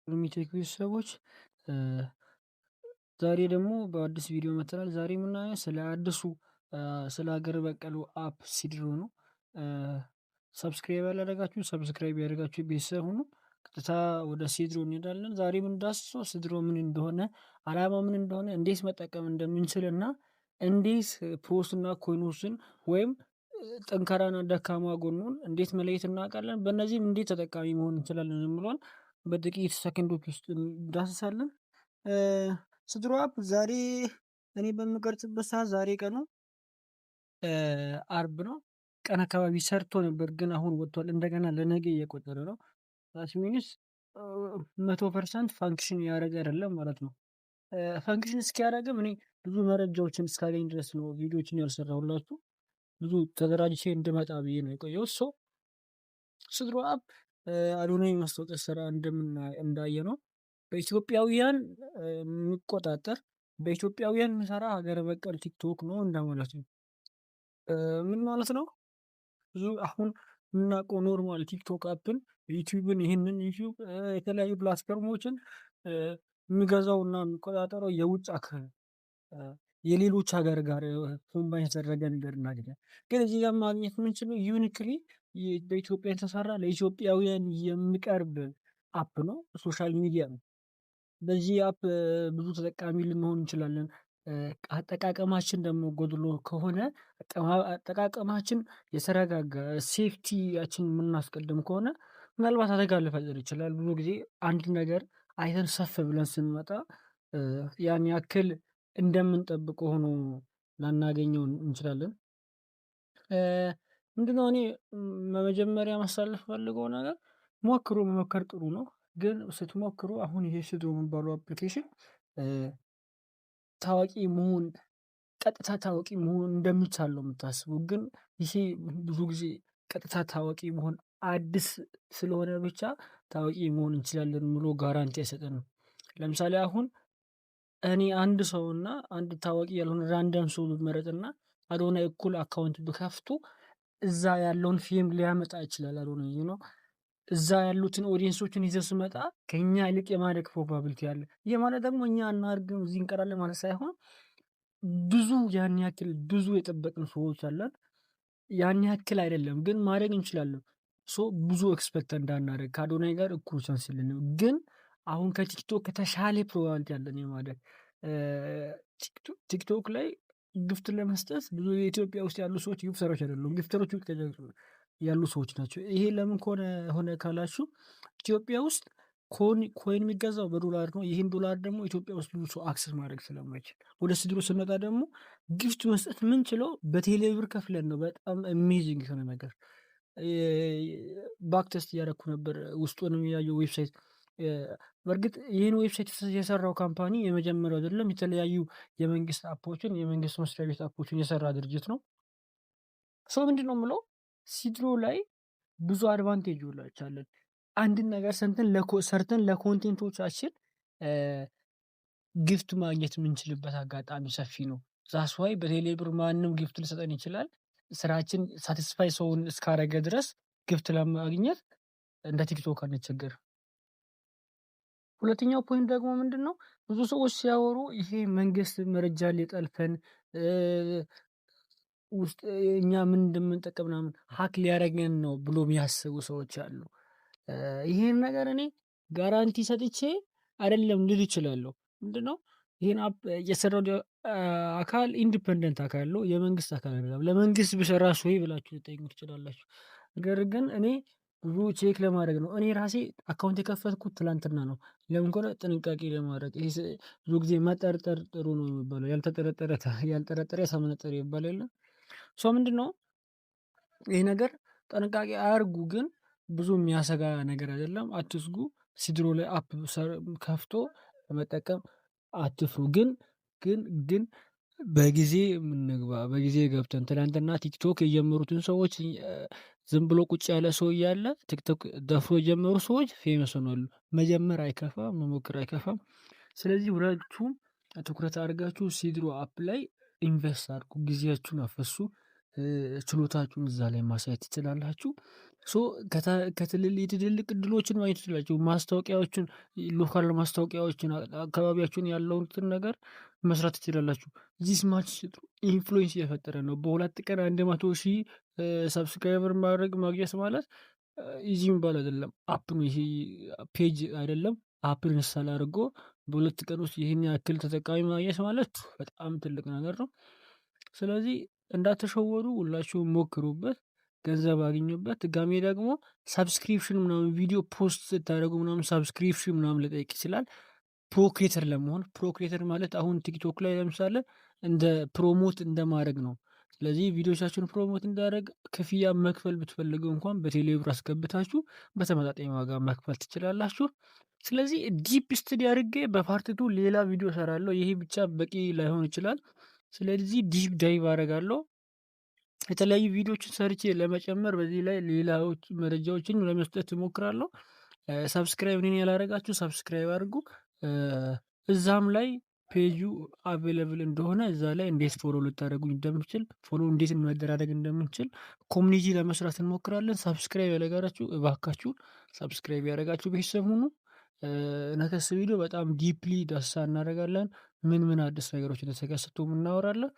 ሚቴክ ቤተሰቦች፣ ዛሬ ደግሞ በአዲስ ቪዲዮ መጥተናል። ዛሬ የምናየው ስለ አዲሱ ስለ ሀገር በቀሉ app ሲድሮ ነው። Subscribe ያላደረጋችሁ subscribe ያደረጋችሁ ቤተሰብ ሁኑ። ቀጥታ ወደ ሲድሮ እንሄዳለን። ዛሬ የምንዳስሰው ሲድሮ ምን እንደሆነ፣ አላማው ምን እንደሆነ፣ እንዴት መጠቀም እንደምንችል እና እንዴት pros እና cons ኡን ወይም ጠንካራና ደካማ ጎኑን እንዴት መለየት እናውቃለን፣ በእነዚህም እንዴት ተጠቃሚ መሆን እንችላለን የሚለውን በጥቂት ሰከንዶች ውስጥ እንዳስሳለን። ሲድሮ app ዛሬ እኔ በምቀርጽበት ሰዓት ዛሬ ቀኑ አርብ ነው። ቀን አካባቢ ሰርቶ ነበር፣ ግን አሁን ወጥቷል። እንደገና ለነገ እየቆጠረ ነው። That means 100% function ያደረገ አይደለም ማለት ነው። Function እስኪያደርግም እኔ ብዙ መረጃዎችን እስካገኝ ድረስ ነው ቪዲዮችን ያልሰራሁላችሁ። ብዙ ተደራጅቼ እንድመጣ ብዬ ነው የቆየሁት። So ሲድሮ app አዶናይ ማስታወቂያ ስራ እንዳየ ነው በኢትዮጵያውያን የሚቆጣጠር፣ በኢትዮጵያውያን የሚሰራ ሀገር በቀል ቲክቶክ ነው እንደማለት ነው። ምን ማለት ነው? ብዙ አሁን የምናውቀው normal ቲክቶክ app ን፣ ዩቲዩብን፣ ይህንን ዩቲዩብ፣ የተለያዩ platform ኦችን የሚገዛው እና የሚቆጣጠረው የውጭ አካል የሌሎች ሀገር ጋር combine የተደረገ ነገር እናገኛለን። ግን እዚህ ጋር ማግኘት የምንችለው uniquely በኢትዮጵያ የተሰራ ለኢትዮጵያውያን የሚቀርብ app ነው። Social media ነው። በዚህ app ብዙ ተጠቃሚ ልንሆን እንችላለን። አጠቃቀማችን ደግሞ ጎድሎ ከሆነ፣ አጠቃቀማችን የተረጋጋ safety ያችን የምናስቀድም ከሆነ ምናልባት አደጋ ሊፈጥር ይችላል። ብዙ ጊዜ አንድ ነገር አይተን ሰፍ ብለን ስንመጣ ያን ያክል እንደምንጠብቀው ሆኖ ላናገኘው እንችላለን። ምንድነው እኔ በመጀመሪያ ማሳለፍ ፈልገው ነገር ሞክሩ፣ መሞከር ጥሩ ነው። ግን ስትሞክሩ አሁን ይሄ ሲድሮ የሚባለው application ታዋቂ መሆን፣ ቀጥታ ታዋቂ መሆን እንደሚቻል ነው የምታስበው። ግን ይሄ ብዙ ጊዜ ቀጥታ ታዋቂ መሆን አዲስ ስለሆነ ብቻ ታዋቂ መሆን እንችላለን ብሎ guarantee አይሰጠንም። ለምሳሌ አሁን እኔ አንድ ሰው እና አንድ ታዋቂ ያልሆነ random ሰው ብመረጥና አዶናይ እኩል account ብከፍቱ እዛ ያለውን fame ሊያመጣ ይችላል። አዶናይ እዛ ያሉትን audience ኦችን ይዘው ስመጣ ከኛ ይልቅ የማደግ probability አለ። ይህ ማለት ደግሞ እኛ አናድግም፣ እዚህ እንቀራለን ማለት ሳይሆን ብዙ ያን ያክል ብዙ የጠበቅን ሰዎች አለን። ያን ያክል አይደለም፣ ግን ማድረግ እንችላለን። So ብዙ expect እንዳናደርግ፣ ከአዶናይ ጋር እኩል chance የለንም። ግን አሁን ከቲክቶክ ከተሻለ probability አለን የማደግ። ቲክቶክ ላይ gift ለመስጠት ብዙ የኢትዮጵያ ውስጥ ያሉ ሰዎች gifter ኦች አይደሉም። Gifter ኦች ውጭ ያሉ ሰዎች ናቸው። ይሄ ለምን ከሆነ ሆነ ካላችሁ ኢትዮጵያ ውስጥ coin የሚገዛው በዶላር ነው። ይህን ዶላር ደግሞ ኢትዮጵያ ውስጥ ብዙ ሰው access ማድረግ ስለማይችል፣ ወደ ሲድሮ ስንመጣ ደግሞ gift መስጠት የምንችለው በቴሌብር ከፍለን ነው። በጣም amazing የሆነ ነገር back test እያደረኩ ነበር ውስጡንም ያየው website። በእርግጥ ይህን website የሰራው company የመጀመሪያው አይደለም። የተለያዩ የመንግስት app ኦችን፣ የመንግስት መስሪያ ቤት app ኦችን የሰራ ድርጅት ነው። So ምንድን ነው የምለው፣ ሲድሮ ላይ ብዙ advantage አለን። አንድን ነገር ሰርተን ለ content ኦቻችን gift ማግኘት የምንችልበት አጋጣሚ ሰፊ ነው። That's why በቴሌብር ማንም gift ሊሰጠን ይችላል። ስራችን satisfy ሰውን እስካረገ ድረስ gift ለማግኘት እንደ ቲክቶክ አንቸገርም። ሁለተኛው point ደግሞ ምንድን ነው? ብዙ ሰዎች ሲያወሩ ይሄ መንግስት መረጃ ሊጠልፈን፣ ውስጥ እኛ ምን እንደምንጠቀም ምናምን hack ሊያደርገን ነው ብሎ የሚያስቡ ሰዎች አሉ። ይሄን ነገር እኔ guarantee ሰጥቼ አይደለም ልል እችላለሁ። ምንድነው፣ ይሄን app የሰራው አካል independent አካል ነው፣ የመንግስት አካል አይደለም። ለመንግስት ቢሰራስ ወይ ብላችሁ ልትጠይቁ ትችላላችሁ። ነገር ግን እኔ ብዙ check ለማድረግ ነው። እኔ ራሴ account የከፈትኩት ትላንትና ነው። ለምን ከሆነ ጥንቃቄ ለማድረግ። ይሄ ብዙ ጊዜ መጠርጠር ጥሩ ነው የሚባለው። ያልተጠረጠረ ያልጠረጠረ ያሳመነጠረ ይባል የለ? So ምንድነው ይሄ ነገር ጥንቃቄ አያርጉ፣ ግን ብዙ የሚያሰጋ ነገር አይደለም። አትስጉ። ሲድሮ ላይ app ከፍቶ ለመጠቀም አትፍሩ። ግን በጊዜ የምንግባ፣ በጊዜ ገብተን ትላንትና ቲክቶክ የጀመሩትን ሰዎች፣ ዝም ብሎ ቁጭ ያለ ሰው እያለ ቲክቶክ ደፍሮ የጀመሩ ሰዎች famous ሆኗል። መጀመር አይከፋም፣ መሞከር አይከፋም። ስለዚህ ሁለቱም ትኩረት አድርጋችሁ ሲድሮ app ላይ invest አድርጉ፣ ጊዜያችሁን አፈሱ፣ ችሎታችሁን እዛ ላይ ማሳየት ትችላላችሁ። So ከትልልቅ እድሎችን ማግኘት ትችላላችሁ። ማስታወቂያዎችን፣ local ማስታወቂያዎችን፣ አካባቢያችሁን ያለውን ነገር መስራት ትችላላችሁ። This much influence እየፈጠረ ነው። በ2 ቀን 100,000 subscriber ማድረግ ማግኘት ማለት easy የሚባል አይደለም። App ነው ይሄ፣ page አይደለም። App ን install አድርጎ በ2 ቀን ውስጥ ይህን ያክል ተጠቃሚ ማግኘት ማለት በጣም ትልቅ ነገር ነው። ስለዚህ እንዳትሸወዱ፣ ሁላችሁም ሞክሩበት፣ ገንዘብ አግኙበት። ድጋሜ ደግሞ subscription ምናምን፣ ቪዲዮ post ስታደርጉ ምናምን subscription ምናምን ሊጠይቅ ይችላል። Pro creator ለመሆን፣ pro creator ማለት አሁን ቲክቶክ ላይ ለምሳሌ እንደ promote እንደማድረግ ነው። ስለዚህ ቪዲዮቻችሁን promote እንዳደረግ ክፍያ መክፈል ብትፈልጉ እንኳን በቴሌብር አስገብታችሁ በተመጣጣኝ ዋጋ መክፈል ትችላላችሁ። ስለዚህ deep study አድርጌ በ part two ሌላ ቪዲዮ እሰራለሁ። ይሄ ብቻ በቂ ላይሆን ይችላል። ስለዚህ deep dive አደርጋለሁ። የተለያዩ ቪዲዮዎችን ሰርቼ ለመጨመር በዚህ ላይ ሌላዎች መረጃዎችን ለመስጠት እሞክራለሁ። Subscribe እኔን ያላረጋችሁ subscribe አድርጉ። እዛም ላይ page ኡ available እንደሆነ፣ እዛ ላይ እንዴት follow ልታደርጉኝ እንደምችል፣ follow እንዴት መደራረግ እንደምንችል፣ community ለመስራት እንሞክራለን። Subscribe ያላረጋችሁ እባካችሁ subscribe ያደረጋችሁ ቤተሰብ ሁኑ። Next ቪዲዮ በጣም deeply ዳሰሳ እናደርጋለን። ምን ምን አዲስ ነገሮች እንደተከሰቱ እናወራለን።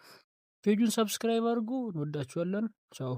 Page ኡን subscribe አድርጉ። እንወዳችኋለን። ቻው።